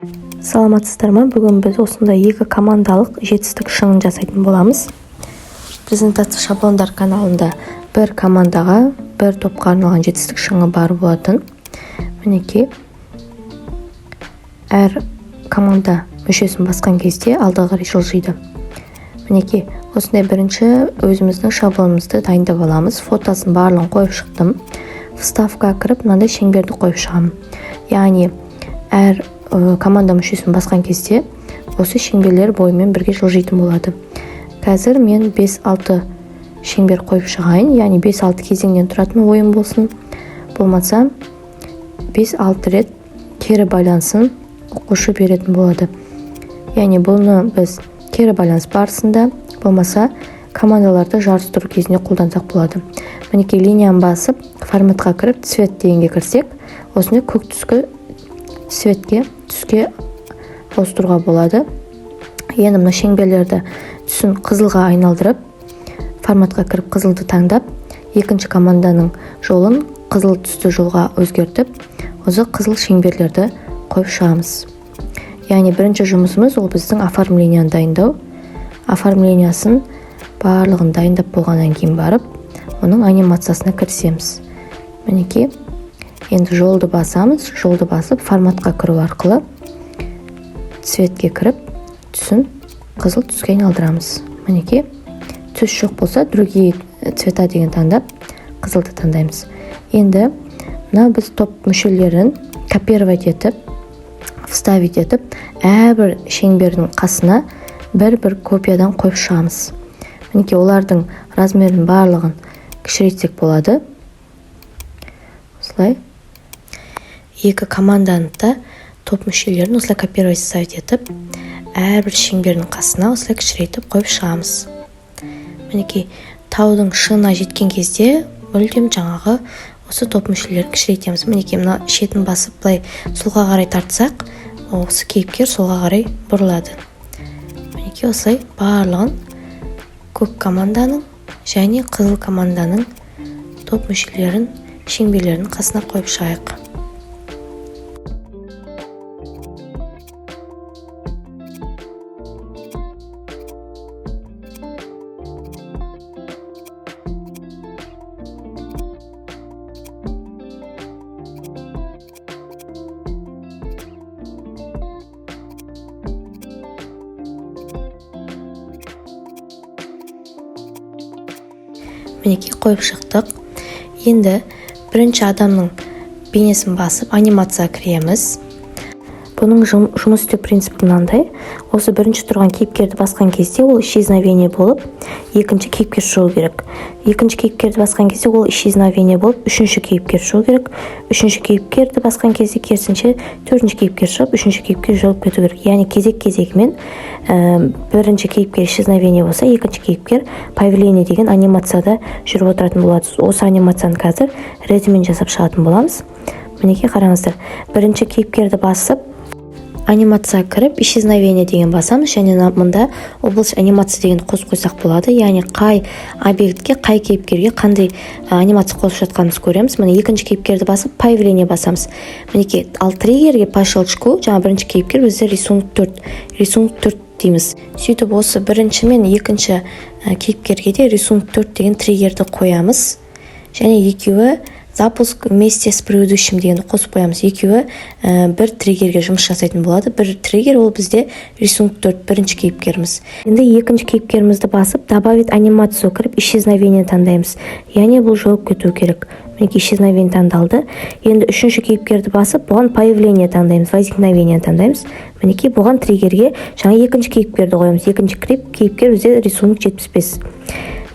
Саламатсыздар ма? Бүгін біз осындай екі командалық жетістік шыңын жасайтын боламыз. Презентация шаблондар каналында бір командаға, бір топқа арналған жетістік шыңы бар болатын. Мінекей, әр команда мүшесін басқан кезде алдыға қарай жылжиды. Мінекей, осындай бірінші өзіміздің шаблонымызды дайындап аламыз. Фотосын, барлығын қойып шықтым. Вставка кіріп, мынандай шеңберді қойып шығамын, яғни әр команда мүшесін басқан кезде осы шеңберлер бойымен бірге жылжитын болады. Қазір мен 5-6 шеңбер қойып шығайын, яғни 5-6 кезеңнен тұратын ойын болсын, болмаса 5-6 рет кері байланысын оқушы беретін болады. Яғни бұны біз кері байланыс барысында, болмаса командаларды жарыстыру кезінде қолдансақ болады. Мінекей, линияны басып, форматқа кіріп, цвет дегенге кірсек, осындай көк түскі цветке, түске ауыстыруға болады. Енді мына шеңберлерді түсін қызылға айналдырып, форматқа кіріп, қызылды таңдап, екінші команданың жолын қызыл түсті жолға өзгертіп, осы қызыл шеңберлерді қойып шығамыз. Яғни бірінші жұмысымыз ол біздің оформленияны дайындау. Оформлениясын барлығын дайындап болғаннан кейін барып, оның анимациясына кірісеміз. Мінекей, енді жолды басамыз. Жолды басып, форматқа кіру арқылы цветке кіріп, түсін қызыл түске айналдырамыз. Мінекей, түс жоқ болса, другие цвета деген таңдап, қызылды таңдаймыз. Енді мына біз топ мүшелерін копировать етіп, вставить етіп, әрбір шеңбердің қасына бір бір копиядан қойып шығамыз. Мінекей, олардың размерін барлығын кішірейтсек болады. Осылай екі команданы да топ мүшелерін осылай копировать, вставить етіп, әрбір шеңбердің қасына осылай кішірейтіп қойып шығамыз. Мінекей, таудың шыңына жеткен кезде мүлдем жаңағы осы топ мүшелерін кішірейтеміз. Мінекей, мына шетін басып, былай солға қарай тартсақ, осы кейіпкер солға қарай бұрылады. Мінекей, осылай барлығын көк команданың және қызыл команданың топ мүшелерін шеңберлерінің қасына қойып шығайық. Мінекей, қойып шықтық. Енді бірінші адамның бейнесін басып, анимация кіреміз. Бұның жұмыс істеу принципі мынандай: осы бірінші тұрған кейіпкерді басқан кезде ол исчезновение болып, екінші кейіпкер шығу керек. Екінші кейіпкерді басқан кезде ол исчезновение болып, үшінші кейіпкер шығу керек. Үшінші кейіпкерді басқан кезде керісінше, төртінші кейіпкер шығып, үшінші кейіпкер жойылып кету керек. Яғни кезек кезегімен бірінші кейіпкер исчезновение болса, екінші кейіпкер появление деген анимацияда жүріп отыратын болады. Осы анимацияны қазір ретімен жасап шығатын боламыз. Мінекей, қараңыздар, бірінші кейіпкерді басып, анимация кіріп, исчезновение деген басамыз және мында область анимация дегенді қосып қойсақ болады. Яғни қай объектке, қай кейіпкерге қандай анимация қосып жатқанымызды көреміз. Міне, екінші кейіпкерді басып, появление басамыз. Мінекей, ал триггерге по щелчку жаңа бірінші кейіпкер бізде рисунок 4, рисунок 4 дейміз. Сөйтіп, осы бірінші мен екінші кейіпкерге де рисунок 4 деген триггерді қоямыз және екеуі запуск вместе с предыдущим дегенді қосып қоямыз. Екеуі бір триггерге жұмыс жасайтын болады. Бір триггер ол бізде рисунок 4, бірінші кейіпкеріміз. Енді екінші кейіпкерімізді басып, добавить анимацию кіріп, исчезновение таңдаймыз, яғни бұл жойылып кету керек. Мінекей, исчезновение таңдалды. Енді үшінші кейіпкерді басып, бұған появление таңдаймыз, возникновение таңдаймыз. Мінекей, бұған триггерге жаңа екінші кейіпкерді қоямыз. Екінші кейіпкер бізде рисунок 75,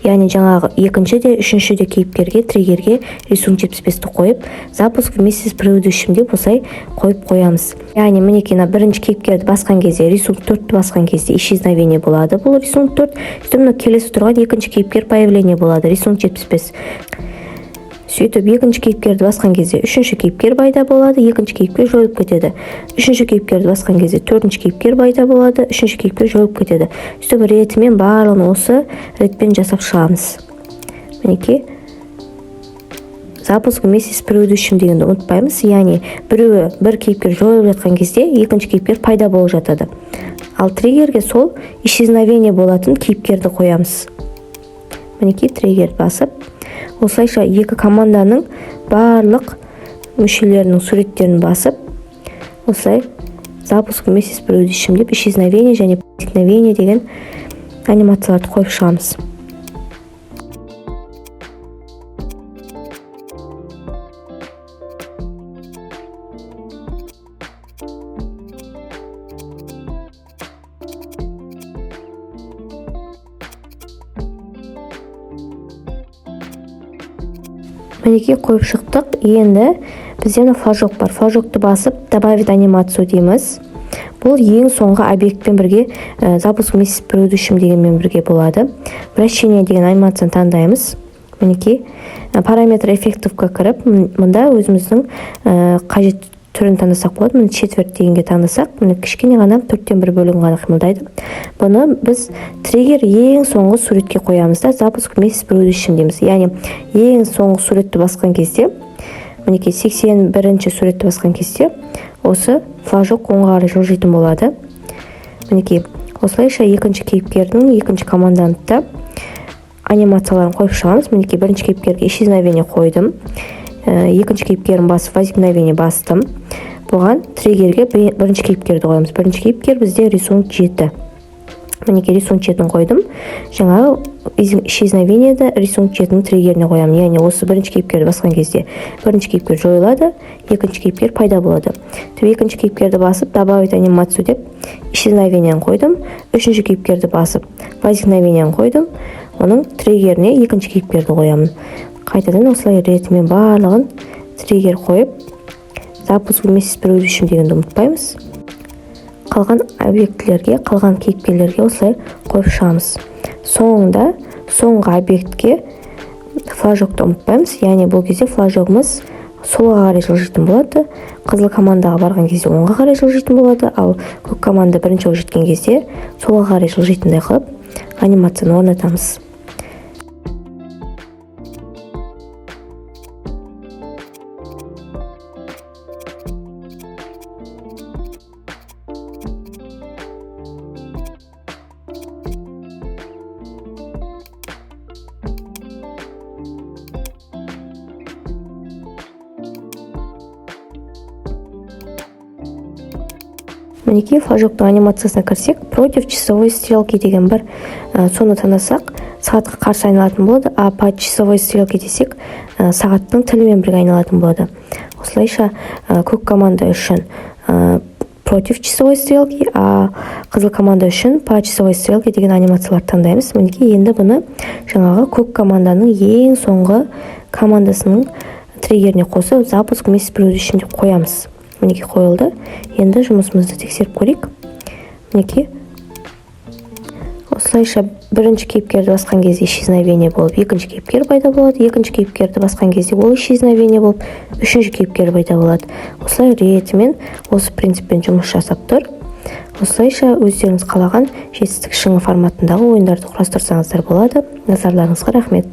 яғни жаңағы екінші де, үшінші де кейіпкерге триггерге рисунок 75-ті қойып, запуск вместе с предыдущим деп осылай қойып қоямыз. Яғни мінекей, мына бірінші кейіпкерді басқан кезде, рисунок 4-ті басқан кезде исчезновение болады, бұл рисунок 4. Сөйтіп, мына келесі тұрған екінші кейіпкер появление болады, рисунок 75. Сөйтіп, екінші кейіпкерді басқан кезде үшінші кейіпкер пайда болады, екінші кейіпкер жойылып кетеді. Үшінші кейіпкерді басқан кезде төртінші кейіпкер пайда болады, үшінші кейіпкер жойылып кетеді. Сөйтіп, ретімен барлығын осы ретпен жасап шығамыз. Мінекей, Запуск вместе с предыдущим дегенді ұмытпаймыз, яғни біреуі, бір кейіпкер жойылып жатқан кезде екінші кейіпкер пайда болып жатады. Ал триггерге сол исчезновение болатын кейіпкерді қоямыз. Мінекей, триггер басып, осылайша екі команданың барлық мүшелерінің суреттерін басып, осылай запуск вместе с предыдущим деп исчезновение және возникновение деген анимацияларды қойып шығамыз. Мінекей, қойып шықтық. Енді бізде мына флажок бар. Флажокты басып, добавить анимацию дейміз. Бұл ең соңғы объектпен бірге, запуск вместе с предыдущим дегенмен бірге болады. Вращение деген анимацияны таңдаймыз. Мінекей, параметр эффектов қа кіріп, мында өзіміздің қажетті түрін таңдасақ болады. Міне, четверть дегенге таңдасақ, міне, кішкене ғана, төрттен бір бөлігін ғана қимылдайды. Бұны біз триггер ең соңғы суретке қоямыз да, запуск вместе с предыдущим дейміз. Яғни ең соңғы суретті басқан кезде, мінекей, 81-ші суретті басқан кезде осы флажок оңға қарай жылжитын болады. Мінекей, осылайша екінші кейіпкердің, екінші команданы да анимацияларын қойып шығамыз. Мінекей, бірінші кейіпкерге исчезновение қойдым. Екінші кейіпкерін басып, возникновение бастым. Бұған триггерге бірінші кейіпкерді қоямыз. Бірінші кейіпкер бізде рисунок 7. Мінекей, рисунок 7-ні қойдым. Жаңағы исчезновение ді рисунок 7-нің триггеріне қоямын. Яғни осы бірінші кейіпкерді басқан кезде бірінші кейіпкер жойылады, екінші кейіпкер пайда болады. Екінші кейіпкерді басып, добавить анимацию деп исчезновение ні қойдым. Үшінші кейіпкерді басып, возникновение ні қойдым. Оның триггеріне екінші кейіпкерді қоямын. Қайтадан осылай ретімен барлығын триггер қойып, запуск вместе с предыдущим дегенді ұмытпаймыз. Қалған объектілерге, қалған кейіпкерлерге осылай қойып шығамыз. Соңында соңғы объектке флажокты ұмытпаймыз. Яғни бұл кезде флажогымыз солға қарай жылжитын болады, қызыл командаға барған кезде оңға қарай жылжитын болады, ал көк команда бірінші болып жеткен кезде солға қарай жылжитындай қылып анимацияны орнатамыз. Мінекей, флажоктың анимациясына кірсек, против часовой стрелки деген бір, соны таңдасақ, сағатқа қарсы айналатын болады, а по часовой стрелке десек, сағаттың тілімен бірге айналатын болады. Осылайша көк команда үшін против часовой стрелки, а қызыл команда үшін по часовой стрелке деген анимацияларды таңдаймыз. Мінекей, енді бұны жаңағы көк команданың ең соңғы командасының триггеріне қосып, запуск вместе с предыдущим деп қоямыз. Мінекей, қойылды. Енді жұмысымызды тексеріп көрейік. Мінекей, осылайша бірінші кейіпкерді басқан кезде исчезновение болып екінші кейіпкер пайда болады, екінші кейіпкерді басқан кезде ол исчезновение болып үшінші кейіпкер пайда болады. Осылай ретімен осы принциппен жұмыс жасап тұр. Осылайша өздеріңіз қалаған жетістік шыңы форматындағы ойындарды құрастырсаңыздар болады. Назарларыңызға рахмет.